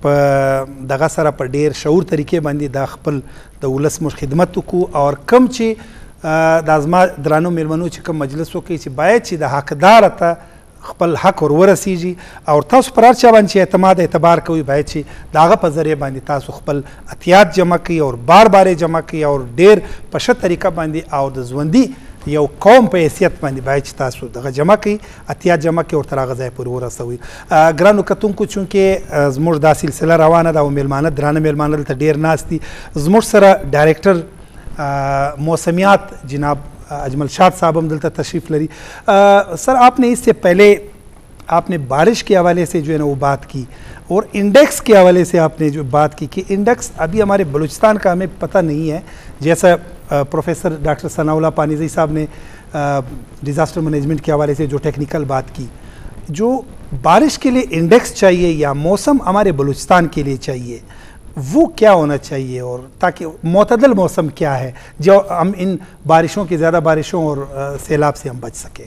په دغه سره په ډیر شعور طریقې باندې دا خپل د ولس موږ خدمت وکړو. او کم چې، آ، دا زما درانو میلمنو چې کوم مجلس وکړي، چې باید چې د حقدار ته خپل حق ور ورسیږي. او تاسو پر هر چا باندې چې اعتماد اعتبار کوي، باید چې د هغه په ذریعه باندې تاسو خپل اتیات جمع کړئ او بار بار یې جمع کړئ او ډیر په ښه طریقه باندې او د ژوندي یو قوم په حیثیت باندې باید چې تاسو دغه جمع کړئ، اتیات جمع کړئ او تر هغه ځای پورې ورسوئ. آ، ګرانو کتونکو، چونکه، آ، زموږ دا سلسله روانه ده او میلمانه، درانه میلمانه دلته ډیر ناست دي. زموږ سره ډایرکټر، آ، موسمیات جناب، آ، اجمل شاد صاحب هم دلته تشریف لري. آ، سر، آپ نے اس سے پہلے آپ نے بارش کے حوالے سے جو ہے نا وہ بات کی، اور انڈیکس کے حوالے سے آپ نے جو بات کی کہ انڈیکس ابھی ہمارے بلوچستان کا ہمیں پتہ نہیں ہے، جیسا، آ، پروفیسر ڈاکٹر ثناء اللہ پانیزئی صاحب نے، آ، ڈیزاسٹر مینجمنٹ کے حوالے سے جو ٹیکنیکل بات کی، جو بارش کے لیے انڈیکس چاہیے یا موسم ہمارے بلوچستان کے لیے چاہیے، وہ کیا ہونا چاہیے، اور تاکہ معتدل موسم کیا ہے جو ہم ان بارشوں کی، زیادہ بارشوں اور، آ، سیلاب سے ہم بچ سکیں؟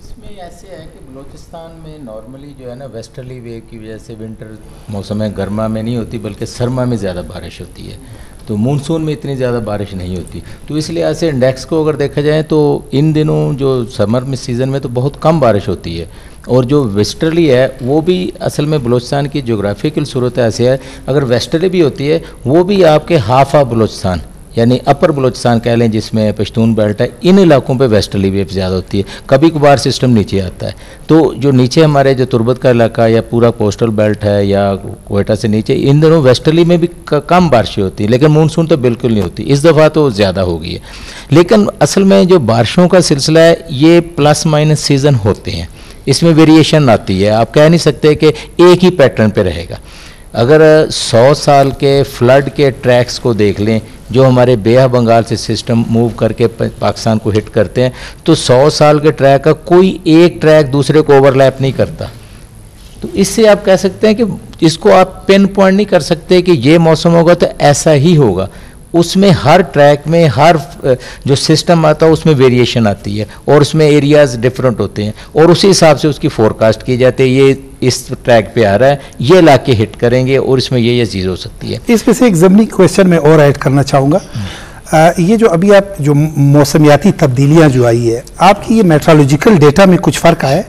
اس میں ایسے ہے کہ بلوچستان میں نارملی جو ہے نا، ویسٹرلی ویو کی وجہ سے ونٹر موسم ہے، گرما میں نہیں ہوتی بلکہ سرما میں زیادہ بارش ہوتی ہے، تو مونسون میں اتنی زیادہ بارش نہیں ہوتی۔ تو اس لحاظ سے انڈیکس کو اگر دیکھا جائے تو ان دنوں جو سمر میں سیزن میں تو بہت کم بارش ہوتی ہے، اور جو ویسٹرلی ہے وہ بھی اصل میں بلوچستان کی جغرافیکل صورت ایسے ہے، اگر ویسٹرلی بھی ہوتی ہے وہ بھی آپ کے ہاف آف بلوچستان، یعنی اپر بلوچستان کہہ لیں، جس میں پشتون بیلٹ ہے، ان علاقوں پہ ویسٹرلی ویو زیادہ ہوتی ہے، کبھی کبھار سسٹم نیچے آتا ہے۔ تو جو نیچے ہمارے جو تربت کا علاقہ یا پورا کوسٹل بیلٹ ہے یا کوئٹہ سے نیچے، ان دنوں ویسٹرلی میں بھی ک-، کم بارشیں ہوتی ہیں، لیکن مونسون تو بالکل نہیں ہوتی، اس دفعہ تو زیادہ ہو گئی ہے۔ لیکن اصل میں جو بارشوں کا سلسلہ ہے، یہ پلس مائنس سیزن ہوتے ہیں، اس میں ویریئیشن آتی ہے، آپ کہہ نہیں سکتے کہ ایک ہی پیٹرن پہ رہے گا۔ اگر سو سال کے فلڈ کے ٹریکس کو دیکھ لیں، جو ہمارے بے آف بنگال سے سسٹم موو کر کے پ-، پاکستان کو ہٹ کرتے ہیں، تو سو سال کے ٹریک کا کوئی ایک ٹریک دوسرے کو اوورلیپ نہیں کرتا۔ تو اس سے آپ کہہ سکتے ہیں کہ اس کو آپ پن پوائنٹ نہیں کر سکتے کہ یہ موسم ہوگا تو ایسا ہی ہوگا۔ اس میں ہر ٹریک میں ہر، اہ، جو سسٹم آتا ہے، اس میں ویریئیشن آتی ہے اور اس میں ایریاز ڈفرینٹ ہوتے ہیں اور اسی حساب سے اس کی فورکاسٹ کی جاتی ہے، یہ اس ٹریک پہ آ رہا ہے، یہ علاقے ہٹ کریں گے اور اس میں یہ یہ چیز ہو سکتی ہے۔ اس میں سے ایک ضمنی کوئسچن میں اور ایڈ کرنا چاہوں گا۔ آ، یہ جو ابھی آپ جو موسمیاتی تبدیلیاں جو آئی ہے، آپ کی یہ میٹرولوجیکل ڈیٹا میں کچھ فرق آیا ہے؟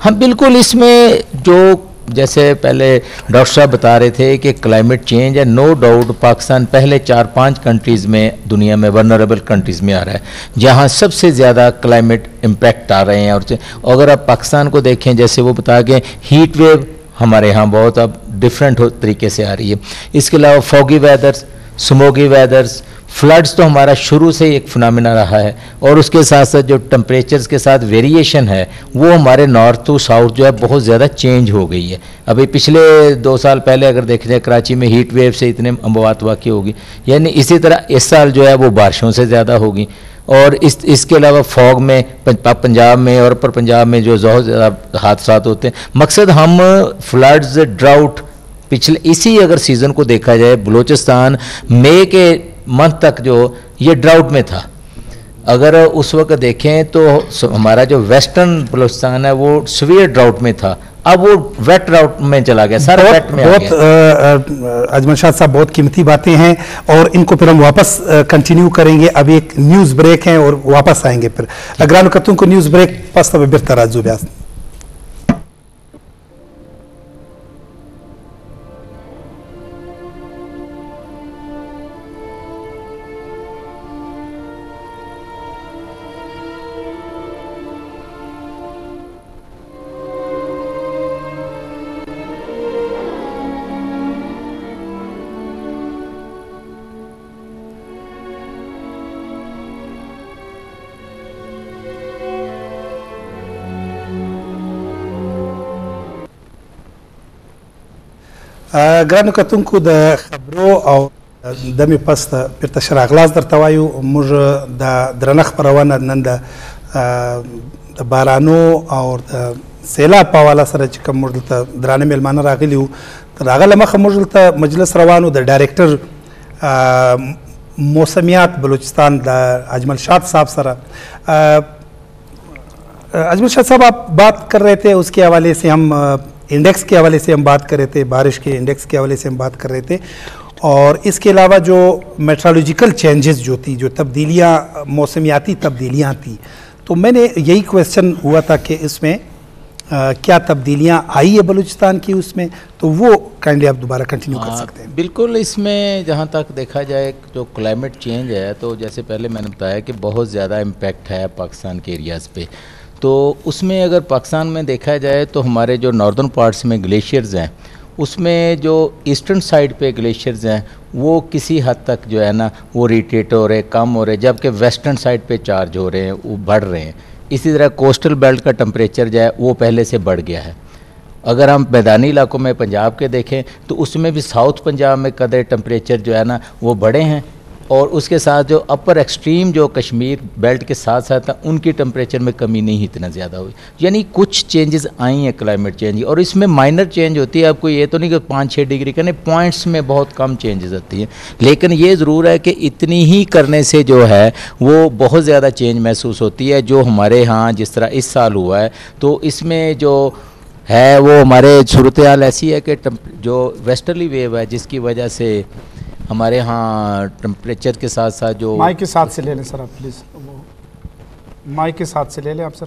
ہاں، بالکل۔ اس میں جو، جیسے پہلے ڈاکٹر صاحب بتا رہے تھے کہ کلائمیٹ چینج ہے، نو ڈاؤٹ پاکستان پہلے چار پانچ کنٹریز میں، دنیا میں ولنریبل کنٹریز میں آ رہا ہے، جہاں سب سے زیادہ کلائمیٹ امپیکٹ آ رہے ہیں۔ اور اگر آپ پاکستان کو دیکھیں، جیسے وہ بتا گئے، ہیٹ ویو ہمارے ہاں بہت اب ڈفرینٹ ہو-، طریقے سے آ رہی ہے۔ اس کے علاوہ فوگی ویدرز، سموگی ویدرز، فلڈز تو ہمارا شروع سے ہی ایک فنامنا رہا ہے، اور اس کے ساتھ ساتھ جو ٹمپریچرز کے ساتھ ویریئیشن ہے، وہ ہمارے نارتھ ٹو ساؤتھ جو ہے بہت زیادہ چینج ہو گئی ہے۔ ابھی پچھلے دو سال پہلے اگر دیکھا جائے، کراچی میں ہیٹ ویو سے اتنے اموات واقع ہوگی، یعنی اسی طرح اس سال جو ہے وہ بارشوں سے زیادہ ہوگی۔ اور اس، اس کے علاوہ فوگ میں پن-، پنجاب میں اور اپر پنجاب میں جو بہت زیادہ حادثات ہوتے ہیں۔ مقصد ہم فلڈز، ڈراؤٹ، پچھلے اسی اگر سیزن کو دیکھا جائے، بلوچستان مئی کے منتھ تک جو یہ ڈراؤٹ میں تھا۔ اگر اس وقت دیکھیں تو س-، ہمارا جو ویسٹرن بلوچستان ہے وہ سویئر ڈراؤٹ میں تھا، اب وہ ویٹ ڈراؤٹ میں چلا گیا، سارا بہت، ویٹ میں آ بہت، گیا۔ آ، آ، اجمل شاد صاحب، بہت قیمتی باتیں ہیں اور ان کو پھر ہم واپس، آ، کنٹینیو کریں گے۔ اب ایک نیوز بریک ہے اور واپس آئیں گے پھر۔ گرانو کتونکو، نیوز بریک پس تب برتا راجو بیاس۔ آ، ګرانو کتونکو، د خبرو او دمې پس ته بیرته ښه راغلاست درته وایو. موږ د درنه خپرونه نن د، آ، د بارانو او د سیلاب په حواله سره چې کوم موږ دلته درانه میلمانه راغلي وو، تر هغه له مخه موږ دلته مجلس روان و، د ډایرکټر، آ، موسمیات بلوچستان د اجمل شاد صاحب سره. آ، اجمل شاد صاحب، آپ بات کر رہے تھے، اس کے حوالے سے ہم، آ، انڈیکس کے حوالے سے ہم بات کر رہے تھے، بارش کے انڈیکس کے حوالے سے ہم بات کر رہے تھے، اور اس کے علاوہ جو میٹرولوجیکل چینجز جو تھی، جو تبدیلیاں، موسمیاتی تبدیلیاں تھی، تو میں نے یہی کویشچن ہوا تھا کہ اس میں آ، کیا تبدیلیاں آئی ہے بلوچستان کی اس میں، تو وہ کائنڈلی آپ دوبارہ کنٹینیو کر آ، سکتے ہیں۔ بالکل، اس میں جہاں تک دیکھا جائے جو کلائمیٹ چینج ہے، تو جیسے پہلے میں نے بتایا کہ بہت زیادہ امپیکٹ ہے پاکستان کے ایریاز پہ۔ تو اس میں اگر پاکستان میں دیکھا جائے تو ہمارے جو ناردرن پارٹس میں گلیشیئرز ہیں، اس میں جو ایسٹرن سائیڈ پہ گلیشیئرز ہیں، وہ کسی حد تک جو ہے نا، وہ ریٹریٹ ہو رہے، کم ہو رہے، جبکہ ویسٹرن سائیڈ پہ چارج ہو رہے ہیں، وہ بڑھ رہے ہیں۔ اسی طرح کوسٹل بیلٹ کا ٹمپریچر جو ہے، وہ پہلے سے بڑھ گیا ہے۔ اگر ہم میدانی علاقوں میں پنجاب کے دیکھیں تو اس میں بھی ساؤتھ پنجاب میں قدرے ٹمپریچر جو ہے نا، وہ بڑھے ہیں، اور اس کے ساتھ جو اپر ایکسٹریم جو کشمیر بیلٹ کے ساتھ ساتھ ہیں، ان کی ٹمپریچر میں کمی نہیں اتنا زیادہ ہوئی۔ یعنی کچھ چینجز آئی ہیں کلائمیٹ چینج، اور اس میں مائنر چینج ہوتی ہے۔ آپ کو یہ تو نہیں کہ پانچ چھ ڈگری کرنے، پوائنٹس میں بہت کم چینجز ہوتی ہیں، لیکن یہ ضرور ہے کہ اتنی ہی کرنے سے جو ہے وہ بہت زیادہ چینج محسوس ہوتی ہے۔ جو ہمارے ہاں جس طرح اس سال ہوا ہے، تو اس میں جو ہے وہ ہمارے صورتحال ایسی ہے کہ ٹمپ-، جو ویسٹرلی ویو ہے، جس کی وجہ سے ہمارے ہاں ٹمپریچر کے ساتھ ساتھ جو مائک کے ساتھ سے لے لیں سر آپ، پلیز۔ وہ مائک کے ساتھ سے لے لیں آپ سر،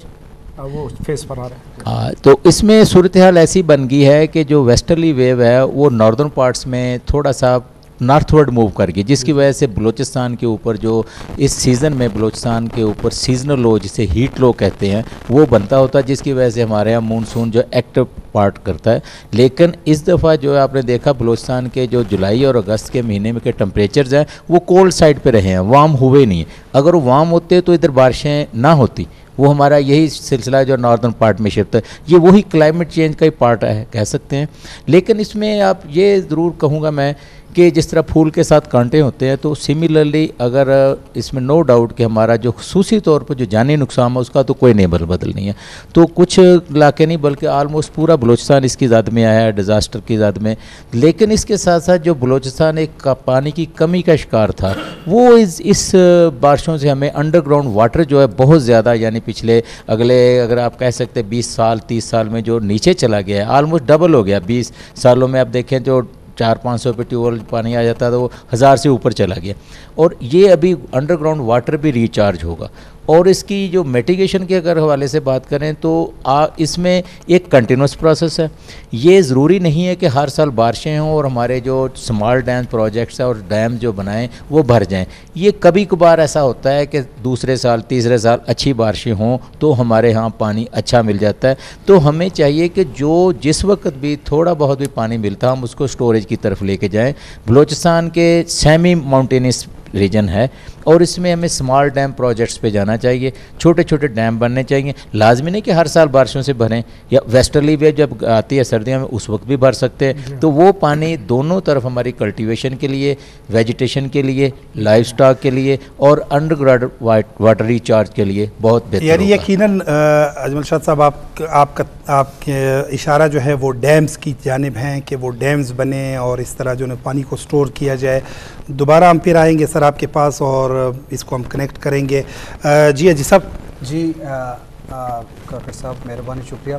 آ، وہ فیس پر آ رہا ہے۔ ہاں، تو اس میں صورتحال ایسی بن گئی ہے کہ جو ویسٹرلی ویو ہے، وہ ناردرن پارٹس میں تھوڑا سا نارتھ ورڈ موو کر گئی، جس کی وجہ سے بلوچستان کے اوپر جو اس سیزن میں بلوچستان کے اوپر سیزنل لو، جسے ہیٹ لو کہتے ہیں، وہ بنتا ہوتا ہے، جس کی وجہ سے ہمارے یہاں مونسون جو ایکٹیو پارٹ کرتا ہے۔ لیکن اس دفعہ جو ہے آپ نے دیکھا، بلوچستان کے جو جولائی اور اگست کے مہینے میں کے ٹمپریچرز ہیں، وہ کولڈ سائیڈ پہ رہے ہیں، وارم ہوئے نہیں۔ اگر وہ وارم ہوتے تو ادھر بارشیں نہ ہوتی۔ وہ ہمارا یہی سلسلہ ہے جو ناردرن پارٹ میں شفٹ ہے، یہ وہی کلائمیٹ چینج کا ہی پارٹ ہے، کہہ سکتے ہیں۔ لیکن اس میں آپ یہ ضرور کہوں گا میں کہ جس طرح پھول کے ساتھ کانٹے ہوتے ہیں، تو سملرلی اگر اس میں نو ڈاؤٹ کہ ہمارا جو خصوصی طور پر جو جانی نقصان ہے، اس کا تو کوئی نہیں بل-، بدل نہیں ہے۔ تو کچھ علاقے نہیں، بلکہ آلموسٹ پورا بلوچستان اس کی زد میں آیا ہے، ڈیزاسٹر کی زد میں۔ لیکن اس کے ساتھ ساتھ جو بلوچستان ایک کا-، پانی کی کمی کا شکار تھا، وہ اس، اس بارشوں سے ہمیں انڈر گراؤنڈ واٹر جو ہے بہت زیادہ، یعنی پچھلے اگلے اگر آپ کہہ سکتے بیس سال، تیس سال میں جو نیچے چلا گیا ہے، آلموسٹ ڈبل ہو گیا۔ بیس سالوں میں آپ دیکھیں جو چار پانچ سو پہ ٹیوب ویل پانی آ جاتا تھا، وہ ہزار سے اوپر چلا گیا۔ اور یہ ابھی انڈر گراؤنڈ واٹر بھی ریچارج ہوگا۔ اور اس کی جو میٹیگیشن کے اگر حوالے سے بات کریں تو آ-، اس میں ایک کنٹینوس پروسیس ہے۔ یہ ضروری نہیں ہے کہ ہر سال بارشیں ہوں اور ہمارے جو سمال ڈیم پروجیکٹس ہیں اور ڈیم جو بنائیں، وہ بھر جائیں۔ یہ کبھی کبھار ایسا ہوتا ہے کہ دوسرے سال، تیسرے سال اچھی بارشیں ہوں تو ہمارے ہاں پانی اچھا مل جاتا ہے۔ تو ہمیں چاہیے کہ جو جس وقت بھی تھوڑا بہت بھی پانی ملتا ہے، ہم اس کو سٹوریج کی طرف لے کے جائیں۔ بلوچستان کے سیمی ماؤنٹینس ریجن ہے اور اس میں ہمیں سمال ڈیم پروجیکٹس پہ جانا چاہیے، چھوٹے چھوٹے ڈیم بننے چاہیے۔ لازمی نہیں کہ ہر سال بارشوں سے بھریں، یا ویسٹرلی ویو جب آتی ہے سردیوں میں، اس وقت بھی بھر سکتے ہیں۔ تو وہ پانی دونوں طرف ہماری کلٹیویشن کے لیے، ویجیٹیشن کے لیے، لائیو سٹاک کے لیے اور under ground what-, water recharge کے لیے بہت بہتر یعنی ہوگا۔ یقیناً، آ، اجمل شاد صاحب، آپ، آپ کا، آپ کے اشارہ جو ہے وہ ڈیمز کی جانب ہیں کہ وہ ڈیمز بنیں اور اس طرح جو ہے پانی کو سٹور کیا جائے۔ دوبارہ ہم پھر آئیں گے سر آپ کے پاس اور اس کو ہم کنیکٹ کریں گے۔ آ، جی، حاجی صاحب۔ جی، آ، آ، کاکڑ صاحب، مہربانی، شکریہ۔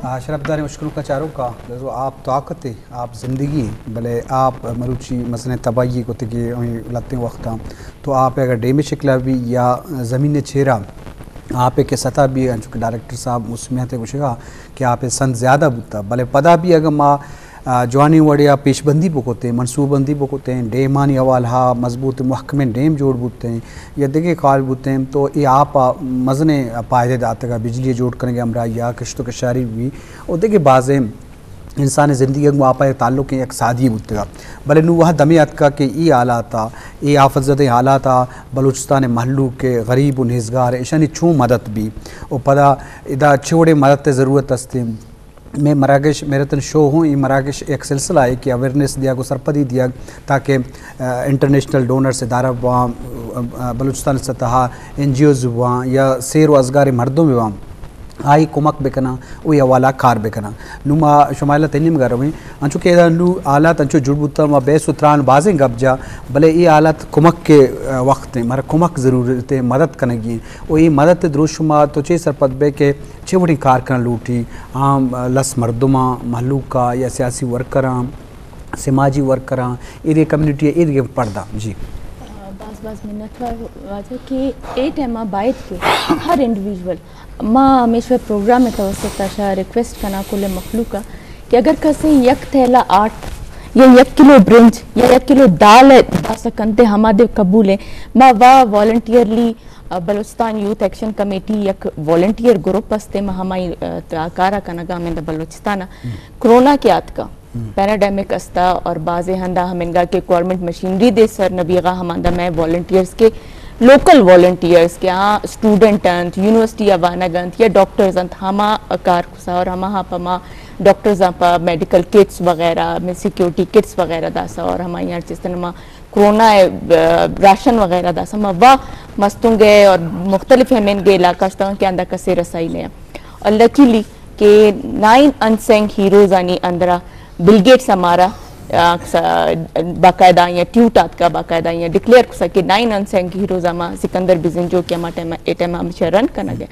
آ، شرفداریں اشکنوکاں چاروکاں، بزو آپ طاقت ءِ، آپ زندگی ءِ، بلے آپ مروچی مزنیں تباہی کتگی ایں لہتیں وختاں۔ تو آپ اگر ڈیم ءِ شکل ءَ بھی یا زمین ءِ چیرا آپ ءِ کہ سطح بھی، انچو کہ ڈائریکٹر صاحب موسمیات ءِ گوشگا کہ آپ ءِ سند زیادہ بوتا، بلے پدا بھی اگر ما آ، جوانیں وڑے ءَ پیش بندی بکتیں، منصوبہ بندی بکتیں، ڈیمانی حوالہ ءَ مضبوط محکمیں ڈیم جوڑ بوتیں یا دگہ کار بوتیں، تو اے آپ ءَ مزنیں پائدہ داتگ ءَ، بجلی ءِ جوڑ کنگ ءِ ہمراہی ءَ کشت ءُ کشاری بھی ءُ دگہ بازیں انسانی زندگی ءَ گوں آپ ءَ تعلق ایں، یک سادی بوتگ ءَ۔ بلے نوں وھد ہمے اتکگ کہ اے حالات ءَ، اے آفت زدیں حالات ءَ بلوچستان ءِ مھلوک ءِ، غریب ءُ نیزگار ءِ، ایشانی چون مدد بی ءُ پدا ادا چے وڑیں مدد ءِ ضرورت است ایں؟ مئے مراگش، میرتن شو ہوں، اے مراگش یک سلسلہ ہے کہ اویئرنیس دیگ ءُ سرپدی دیگ تاکہ، آ، انٹرنیشنل ڈونرز ادارہ بواں، آ، آ، بلوچستان سطح ءَ این جی اوز بواں یا سیر ءُ ازگاریں مردم بواں، آئی کمک بکناں و اے حوالہ کار بکناں۔ نوں ما شمائل ءَ تئی نیمگ ءَ رویں۔ انچو کہ ادا نوں حالات انچو جوڑ بوتاں، ما بحث و تران بازیں گپ جا، بلے اے حالات کمک کے، آ، وقت ہیں، مارا کمک ضرورت ہے، مدد کنگی ہیں۔ و اے مدد ءِ دروشم ءَ تو چے سرپد بے کہ چے وڑیں کار کنگ لوٹی، عام، آ، لس مردماں، مہلوک ءَ یا سیاسی ورکراں، سماجی ورکراں، ایدگہ کمیونٹی ءَ ایدگہ پردہ۔ جی۔ آ، باز باز منت وار واجہ کہ اے ٹائم ءَ باید کہ ہر انڈیویجول، ما ہمیشہ پروگرام ءِ توسط ءَ شہ ریکویسٹ کناں کل مخلوق ءَ کہ اگر کسے یک تھیلا آٹ یا یک کلو برنج یا یک کلو دال ءَ داسہ کنت ءُ ہما دے قبول ایں۔ ما وا والنٹیئرلی، آ، بلوچستان یوتھ ایکشن کمیٹی یک والنٹیئر گروپ است، ما ہمائی، آ، تا کارا کنگا ہمیں دا بلوچستان ءَ کرونا کہ آتکا، پیراڈیمک استا اور بازیں ہندا ہمنگا کہ گورنمنٹ مشینری دے سر نبیغا ہماندا میں والنٹیئرز کے، لوکل والنٹیئرز کے، ہاں، اسٹوڈنٹ انت، یونیورسٹی ءَ وانگ انت یا ڈاکٹرز انت، ہما کار کسا اور ہما ہاں پہ ما ڈاکٹرز آں پہ میڈیکل کٹس وغیرہ، میں سیکیورٹی کٹس وغیرہ داسا اور ہمائی ہر چیز تن ما کرونا ءِ، آ، راشن وغیرہ داسا ما وا مستونگ ءَ اور مختلف ہمنگ ءَ علاقہ شتاں کہ آندا کسے رسائی نہیں۔ اور لکیلی کہ نائن انسنگ ہیروز آنی اندرا بل گیٹس ہمارا، آ، کسا، باقاعدہ یا ٹویٹ آتکا، باقاعدہ یا ڈکلیئر کسا کہ نائن انسنگ ہیروز ہما سکندر بزنجو کہ ہما ٹائم، اے ٹائم ہمیشہ رن کنگ ءَ۔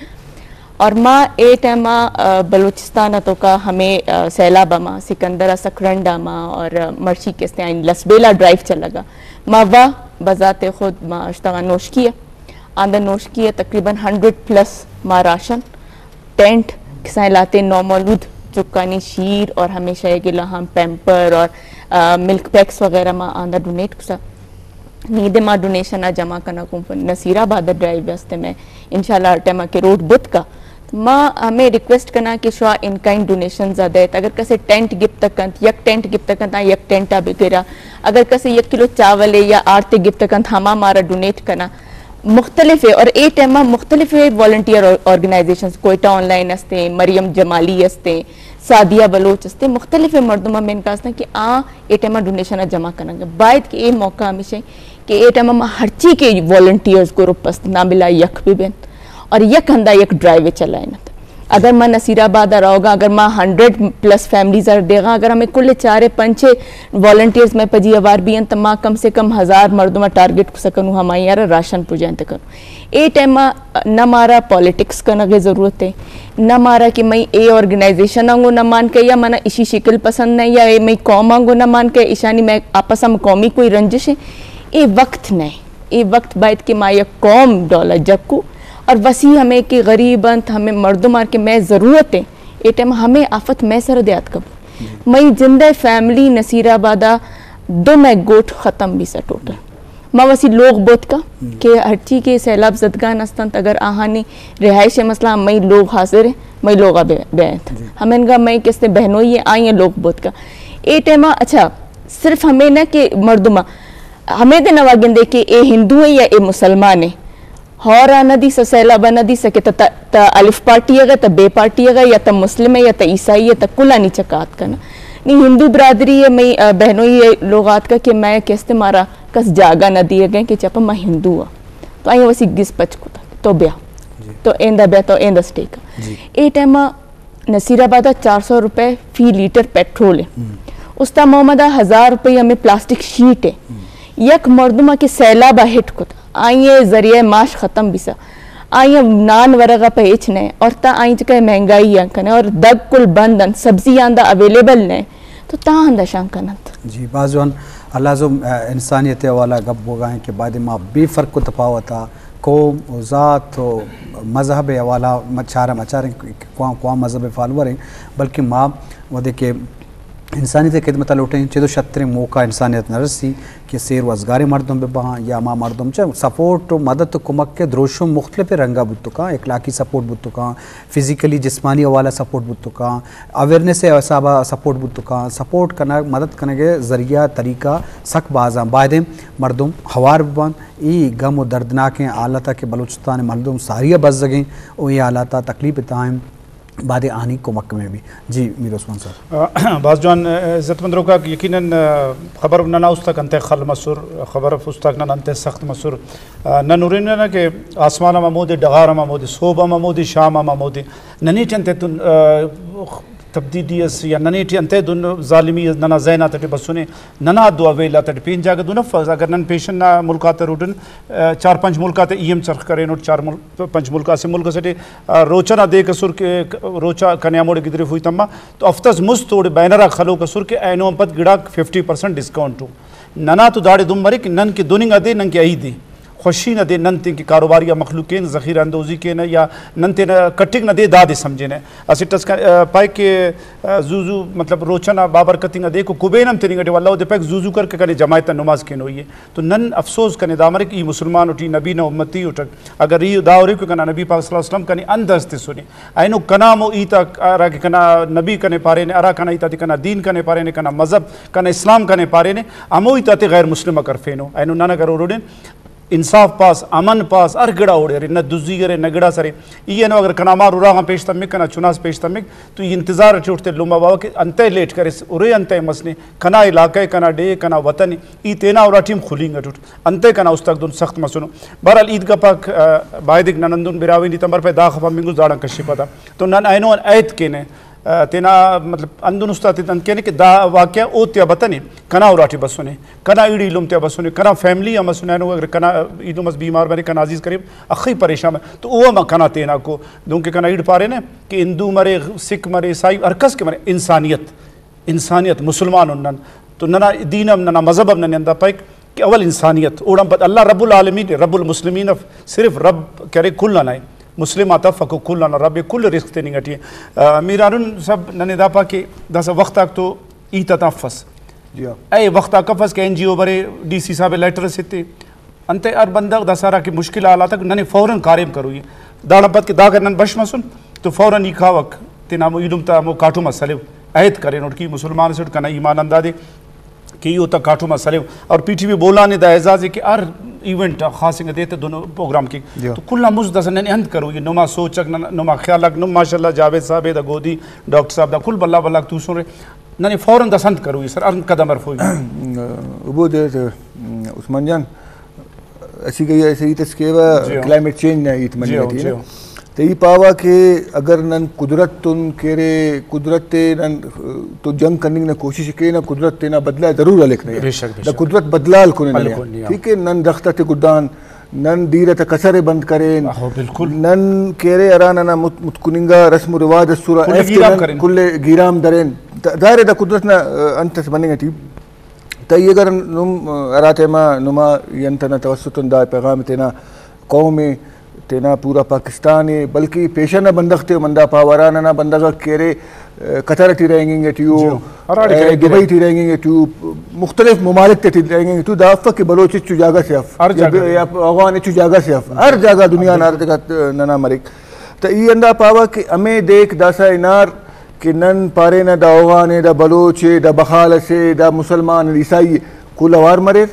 اور ما اے ٹائم ءَ، آ، بلوچستان ءِ توکا ہمیں، آ، سیلاب ءَ ما سکندر ءَ سکرنڈ ءَ ما اور، آ، مرشی کستے آئین لسبیلا ڈرائیو چلگا۔ ما وا بذات خود ما اشتغا نوشکی ءَ۔ آندا نوشکی ءَ تقریباً ہنڈریڈ پلس ما راشن، ٹینٹ، کسائیں لاتیں نومولود چکانی شیر اور ہمیشہ گلا ہم پیمپر اور، آ، ملک پیکس وغیرہ ما آندا ڈونیٹ کسا۔ نی دے ما ڈونیشن ءَ جمع کنگ اوں پہ نصیر آباد ءَ ڈرائیو است میں، انشاءاللہ ہر ٹائم ءَ کہ روڈ بوت کا، ما ہمیں ریکویسٹ کناں کہ شوا ان کائنڈ ڈونیشنز ءَ دیت۔ اگر کسے ٹینٹ گپت کنت، یک ٹینٹ گپت کنت، آ یک ٹینٹ ءَ بگرا۔ اگر کسے یک کلو چاول یا آرتے گپت کنت، ہما مارا ڈونیٹ کناں۔ مختلف ہے اور اے ٹائم ءَ مختلف ہے والنٹیئر اور-، آرگنائزیشنز، کوئٹہ آن لائن استیں، مریم جمالی استیں، سعدیہ بلوچ استیں، مختلف مردم ہم انکا استیں کہ آ اے ٹائم ءَ ڈونیشن ءَ جمع کنگ ءَ۔ باید کہ اے موقع ہمیشہ کہ اے ٹائم ءَ ما ہرچی کہ والنٹیئرز گروپ است، نا بلا یک بھی بینت اور یک ہندا یک ڈرائیو چلائینت۔ اگر ما نصیر آباد ءَ روگا، اگر ما ہنڈریڈ پلس فیملیز ءَ دیگا، اگر ہمیں کل چارے پنچے والنٹیئرز میں پجی اوار بھی انت، ما کم سے کم ہزار مردم ءَ ٹارگٹ سکنوں، ہمائی ءَ را راشن پجائینت کنوں۔ اے ٹائم ءَ نہ مارا پالیٹکس کنگ ءِ ضرورت ہے، نہ مارا کہ مئی اے آرگنائزیشن آنگو نہ مان کہ یا منا اشی شکل پسند نہ یا اے مئی قوم آنگو نہ مان کہ اشانی میں آپس ہم قومی کوئی رنجش ہے۔ اے وقت نہ ہے، اے وقت باید کہ ما یک قوم ڈولا جکو اور وسی ہمیں کہ غریب انت، ہمیں مردم آر کہ میں ضرورت ہے، اے ٹائم ہمیں آفت میں سر دیات کبو۔ مئی جندے فیملی نصیر آبادا دو میں گوٹ ختم بھی سا ٹوٹل۔ ما وسی لوگ بوت کا کہ ہرچی کہ سیلاب زدگان استنت، اگر آہانی رہائش مسئلہ، مئی لوگ حاضر ہیں، مئی لوگ بے-، بیت۔ ہمیں گا مئی کستے بہنوئی ہیں، آئی ہیں لوگ بوت کا۔ اے ٹائم اچھا، صرف ہمیں نہ کہ مردم ہمیں دے نوا گندے کہ اے ہندو ہیں یا اے مسلمان ہیں۔ ہورا نہ دیسا، سیلابا نہ دیسا کہ تا، تا، تا الف پارٹی اگا، تا بے پارٹی اگا، یا تا مسلم ہے، یا تا عیسائی ہے، تا کلانی چکات کنا۔ نی ہندو برادری ہے، مئی، آ، بہنوئی ہے، لوگ آتکا کہ میں کستے مارا کس جاگہ نہ دیے گئے کہ چپا میں ہندو ہاں۔ تو آئی وسی گس پچ کتا، تو بیا۔ تو ایندا بیا، تو ایندا سٹے کا۔ اے ٹائم نصیر آباد ءَ چار سو روپے فی لیٹر پیٹرول ہے۔ استا محمد ءَ ہزار روپے ہمیں پلاسٹک شیٹ ہے۔ یک مردم کہ سیلاب ءَ ہٹ کت، آئی ذریعہ معاش ختم بیسا، آئی نان ورغ پہ ہچ نہ، اور تا آئی چکے مہنگائی آن کنے، اور دگ کل بند ان، سبزی آندا اویلیبل نہ، تو تا آندا شان کننت۔ جی، باز جوان۔ اللہ زو، آ، انسانیت حوالہ گپ بوگا ہیں کہ بعد ما بے فرق و تفاوت آ قوم و ذات و مذہب حوالہ مچارا مچاریں کہ کواں، کواں مذہب فالوور ہیں، بلکہ ما ودے کہ انسانیت ءِ خدمت ءَ لوٹیں، چد و شتریں موقع انسانیت نہ رسی کہ سیر و ازگاریں مردم بہ باں یا ہما مردم چہ سپورٹ و مدد و کمک ءِ دروشم مختلف رنگ ءَ بوت کاں، اخلاقی سپورٹ بوت کاں، فزیکلی جسمانی حوالہ سپورٹ بوت کاں، اویئرنس ءِ حساب ءَ سپورٹ بوت کاں، سپورٹ کنگ، مدد کنگ ءِ ذریعہ طریقہ سک باز آں، بایدیں مردم ہوار بہ باں، اے غم و دردناکیں حالت ءَ کہ بلوچستان ءِ مردم ساری ءَ بزگیں و اے حالات ءَ تکلیف ءِ تہا ایں۔ بعد آنی کمک میں بھی۔ جی میر عثمان صاحب۔ آ، باز جوان، آ، عزت مند روکاک، یقیناً، آ، خبر ننا استاک انتئے خل مسر، خبر استاک ننا انتئے سخت مسر۔ آ، نن ہرینہ کہ آسمان ہم ہمودے، ڈغار ہم ہمودے، سہب ہم ہمودے، شام ہم ہمودے۔ ننے ٹی انتئے تون، آ، تبدیلی اس یا ننے ٹی انتئے دن ظالمی اس ننا ذہن آتیٹی بسنے۔ ننا دو ویل آتیٹی پین جاگہ دو نفس، اگر نن پیشن نا ملک آتے روڈن، آ، چار پنچ ملک آتے ای ایم چرخ کرینٹ، چار ملک پنچ ملک اسہ ملک اسے ٹی، آ، روچہ نا دے کسر کہ، روچہ کنے ہموڑے گدریفوئی تما، تو ہفتہ اس مست اوڑے بینر آک خلوک اسر کہ اینو آن پد گڑاک ففٹی پرسنٹ ڈسکاؤنٹ او۔ ننا تو داڑے دن مرے کہ نن کہ دننگ آ دے، نن کہ ای دے۔ خوشی نا دے نن تین کہ کاروباری آ مخلوق کین، ذخیرہ اندوزی کینہ یا نن تینا کٹنگ نا دے دادے سمجھینہ۔ اسٹ اس کا، آ، پائے کہ، آ، زو زو مطلب روچہ نا بابرکت انگا دے کو کبین ہم تننگ اٹی واللہ او دے پائے کہ زو زو کر کہ کنے جماعت آ نماز کینوئی اے۔ تو نن افسوس کنے دا مرے کہ ای مسلمان اٹی، نبی نا امتی اٹک۔ اگر ای دا ارے کہ کنا نبی پاک صلی اللہ علیہ وسلم کنے اند اس تسنے۔ اینو کنا ہمو ہیت آک ہرا کہ کنا نبی کنے پارینے، ہرا کنا ہیت آتے کنا دین کنے پارینے، کنا مذہب، کنا اسلام کنے پارینے، ہمو ہیت آتے غیر مسلم آ کرفینو۔ اینو نن اگر ہروڑین انصاف پاس، امن پاس، ہر گڑا اوڑے ارے، نہ دزی ارے، نہ گڑاس ارے۔ ای اینو اگر کنا مار اراغان پیش تمک، کنا چناس پیش تمک، تو ای انتظار اٹی اٹھتے لمہ باوہ کہ انتئے لیٹ کریس، ارے انتئے مسنے، کنا علاقہ ء، کنا ڈیہہ ء، کنا وطن ء، ای تینا اراٹی ہم خلینگ اٹوٹ۔ انتئے کنا استاک دن سخت مسنو۔ بہرحال، عید گپاک، آ، بایدک نن ہندن براہوئی نی تمر پہ داخہ پہ منگو زاڑان کشی پدا۔ تو نن اینو آن ایت کینہ، آ، تینا مطلب ہندن استاد تے انت کینہ کہ دا واقعہ اوتیا بتنے، کنا اراٹی بسنے، کنا ایڑی ایلم تیا بسنے، کنا فیملی ہم مسنے، اینو اگر کنا ایلم اس بیمار بنے، کنا عزیز قریب اخی پریشان بنے، تو او ہم کنا تینا کو، دنکہ کنا ایڑ پارینے کہ ہندو مرے، سکھ مرے، عیسائی، ہر کس کہ مرے، انسانیت۔ انسانیت، مسلمان ان نن۔ تو ننا دین ہم، ننا مذہب ہم ننے اندا پائک کہ اول انسانیت، اوڑان پد اللہ رب العالمین، رب المسلمین اف، صرف رب کرے کل انا اے۔ مسلم آتا فکو کل انا رب اے، کل رزق تننگ اٹی اے۔ آ، میر ہارون صاحب ننے دا پا کہ داسا وخت آک تو ہیت آتا افس۔ جی ہاں۔ اے وخت آک افس کہ این جی او برے، ڈی سی صاحب لیٹر اسے تے، انتئے ہر بندغ داسہ ہرا کہ مشکل حالات اک ننے فوراً کاریم کروئی۔ داڑان پد کہ داکہ نن بش مسن تو فوراً ای کاوک تینا ہمو ایلم تا ہمو کاٹم آ سلو۔ عہد کرینٹ کہ مسلمان اسٹ کنا ایمان ہندادے کہ ای اوتا کاٹم آ سلو۔ اور پی ٹی وی بولان دا اعزاز ہے کہ ہر ایونٹ آ خاص انگا دے تے دونوں پروگرام کے۔ جی۔ تو کل آن مست داسہ ننے انت کروئی، نما سوچک، نما خیالک، نم ماشاءاللہ جاوید صاحب دا گودی، ڈاکٹر صاحب دا کل بھلا بھلا توسن رے۔ ننے فوراً داسہ انت کروئی سر، انت قدم ہرفوئی۔ عبود، عثمان جان، اسی گئی ایسے ہیت اس کیوا، جی ہاں۔ کلائمیٹ چینج نا ہیت مننگ جی ہاں، اٹی جی نا۔ ہاں۔ تو ای پاوا کہ اگر نن قدرت تون کیرے، قدرت تے نن تو جنگ کننگ نا کوشش کینہ، قدرت تینا بدلہ ضرور ہلک نے۔ بے شک، بے دا شک۔ قدرت بدلہ ہلکنے ہلکنے، ہاں۔ ٹھیک ہے، نن درخت تے گڈان، نن دیر تا کسر بند کرین۔ آہو، بالکل۔ نن کیرے ہرا ننا مت-، متکننگا رسم و رواج اسرہ، کل ایفتے گیرام نن کرین۔ کل گیرام درین۔ دا-، ظاہر ہے دا قدرت نا، آ، انت اس مننگ اٹی۔ تئی اگر نم ہرا ٹائما نما ای انت نا توسط ان دا پیغام تینا قوم ء، تینا پورا پاکستان ء، بلکہ پیشن نا بندغ تے ہم ہندا پاوہ ہرا ننا بندغ آک کہ ارے، قطر ٹی رہینگنگ ٹی او، جی ہو۔ ہراڑے اے، کرینگ دبئی کرینگ۔ ٹی رہینگنگ ٹی او، مختلف ممالک تے ٹی رہینگنگ ٹی او، دا افک کہ بلوچ ہچو جاگہ سے اف، ہر یا جاگہ۔ ب-، یا افغان ہچو جاگہ سے اف، ہر جاگہ دنیا نا ہر جگہ ننا مریک۔ تو ای ہندا پاوہ کہ ہمے دیک داسہ ہنار کہ نن پارینہ دا اوغان ء، دا بلوچ ء، دا بخال ئسے، دا مسلمان ء، عیسائی ء، کل اوار مریر۔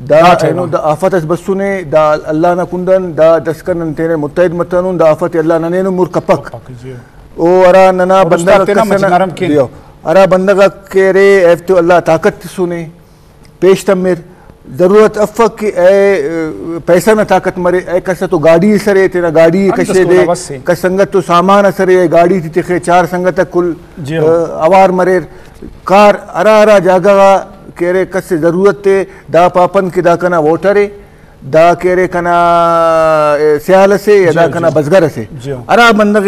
دا دا ٹائم اینو آ۔ دا آفت اس بسنے، دا اللہ نا کنڈان، دا دسکان نن تینے متحد متنون، دا آفت اللہ ننینو مر کپک۔ کپک، جی۔ او ہرا ننا اور بندغ استاد تینا کس مچ نرم کین۔ جی، ہرا بندغ کہ ارے، ایفتو اللہ طاقت تسنے۔ پیش تمر۔ ضرورت افک کہ اے، اے، پیسہ نا طاقت مرے، اے کس تو گاڑی ئے سرے، تینا گاڑی ئے ہم کشے دسکول دے، آ بس سے۔ کس سنگت تو سامان ئے سرے، اے گاڑی تی تخے، چار سنگت کل، جی ہو۔ اے، اوار مریر۔ کار ہرا ہرا جاگہ غا کہ ارے کس ضرورت تے، دا پاپن کہ دا کنا ووٹر اے، دا کہ ارے کنا، اے، سیال ئسے یا جی دا ہو، کنا جی۔ بزگر ئسے۔ جی ہو۔ ہرا بندغ